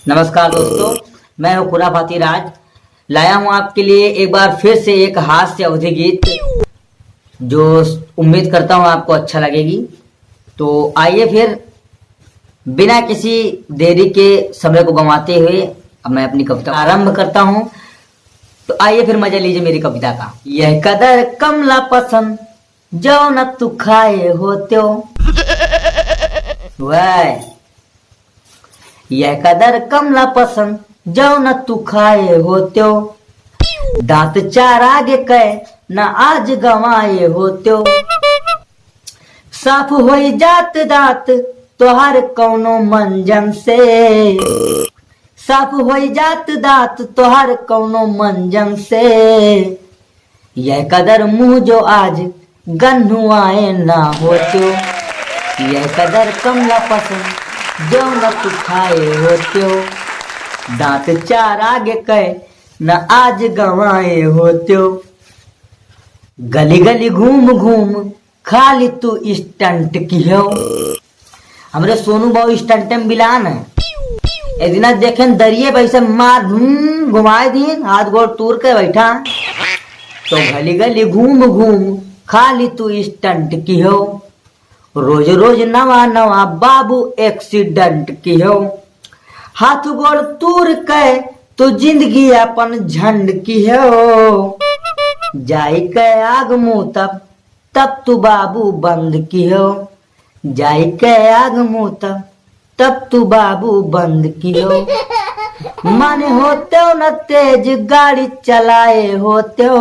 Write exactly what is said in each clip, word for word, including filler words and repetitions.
नमस्कार दोस्तों, मैं हूँ खुराफाती राज। लाया हूँ आपके लिए एक बार फिर से एक हास्य अवधी गीत, जो उम्मीद करता हूँ आपको अच्छा लगेगी। तो आइए फिर, बिना किसी देरी के समय को गंवाते हुए अब मैं अपनी कविता आरंभ करता हूँ। तो आइए फिर मजा लीजिए मेरी कविता का। यह कदर कमला पसंद, जौन तू खाए होत्यो। वह, यह कदर कमला पसंद, जौन तू खाए होत्यो। दांत चार आगे कै, न आज गंवाए होत्यो। साफ होई जात दांत तोहार कौनो मंजन से। साफ होई जात दांत तोहार कौनो मंजन से। यह कदर मुँह जो आज गन्हुआए ना होत्यो। यह कदर कमला पसंद, जौन तू खाए होत्यो। दांत चार आगे कै, न आज गंवाए होत्यो। गली गली घूम घूम खाली तू stunt किहो। हमरे सोनू बाबू stunt में बिलान है। एक दिना देखेन दरिये पे ऐसे मार, हम्म, घुमाए दीन, हाथ गोड़ तूर के बैठा। तो गली गली घूम घूम खाली तू stunt किहो। रोज रोज नवा नवा बाबू accident किहो। हाथ गोड़ तूर के तू जिंदगी अपन झंड किहो। जाई के आग मुँह तब तब तू बाबू बंद किहो। जाई के आग मुँह तब तब तू बाबू बंद किहो। माने होत्यो न तेज गाड़ी चलाए होत्यो।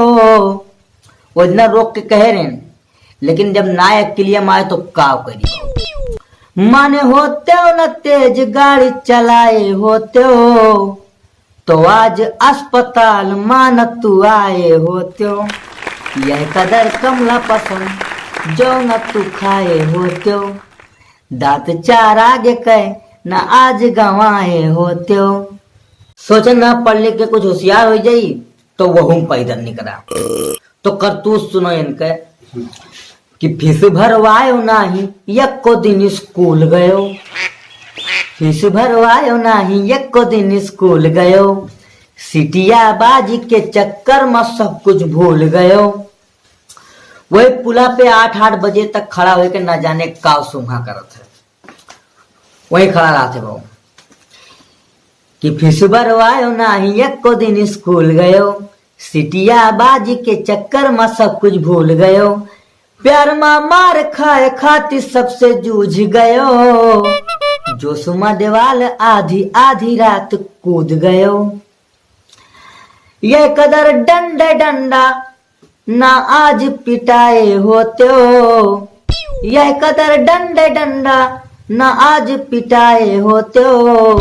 वो इतना रोक के कहे रहे, लेकिन जब ना अक्लिया में आए तो काव करी। माने होत्यो न तेज गाड़ी चलाए होत्यो, तो आज अस्पताल मा न तू आए होत्यो। यह कदर कमला पसंद, जौन तू खाए होत्यो। दांत चार आगे कै, न आज गंवाए होत्यो। सोचे ना पढ़ लिख के कुछ होशियार हो जाई, तो वहू पैदल निकला। तो करतूत सुनो इनके कि फीस भरवायो नाही, यक्को दिन स्कूल गयो। फीस भरवायो नाही, यक्को दिन स्कूल गयो। सिटिया बाजी के चक्कर में सब कुछ भूल गयो। वही पुला पे आठ, आठ बजे तक खड़ा होके ना जाने का सूंघा करत है, वही खड़ा रहते बाबू। कि फीस भरवायो नाही, यक्को दिन स्कूल गयो। सिटिया बाजी के चक्कर में सब कुछ भूल गयो। प्यार मा मार खाए खातिर सबसे जूझ गयो। जोश मा देवाल आधी आधी रात कूद गयो। यह कदर डंडे डंडा ना आज पिटाए होत्यो। यह कदर डंडे डंडा ना आज पिटाए होत्यो।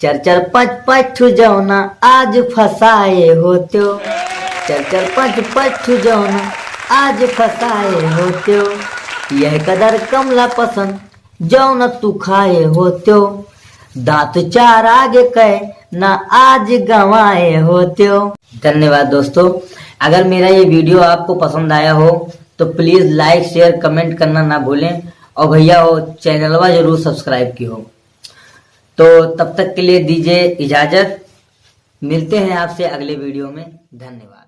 चार चार पाँच पाँच ठू जौना आज फंसाए होत्यो। चार चार पाँच पाँच ठू जौना आज फंसाए होत्यो। यह कदर कमला पसंद, जौन तू खाए होत्यो। दांत चार आगे कै, ना आज गंवाए होत्यो। धन्यवाद दोस्तों, अगर मेरा ये video आपको पसंद आया हो तो please like, share, comment करना ना भूलें, और भैया हो, चैनलवा जरूर subscribe किहो। तो तब तक के लिए दीजिए इजाजत, मिलते हैं आपसे अगले video में। धन्यवाद।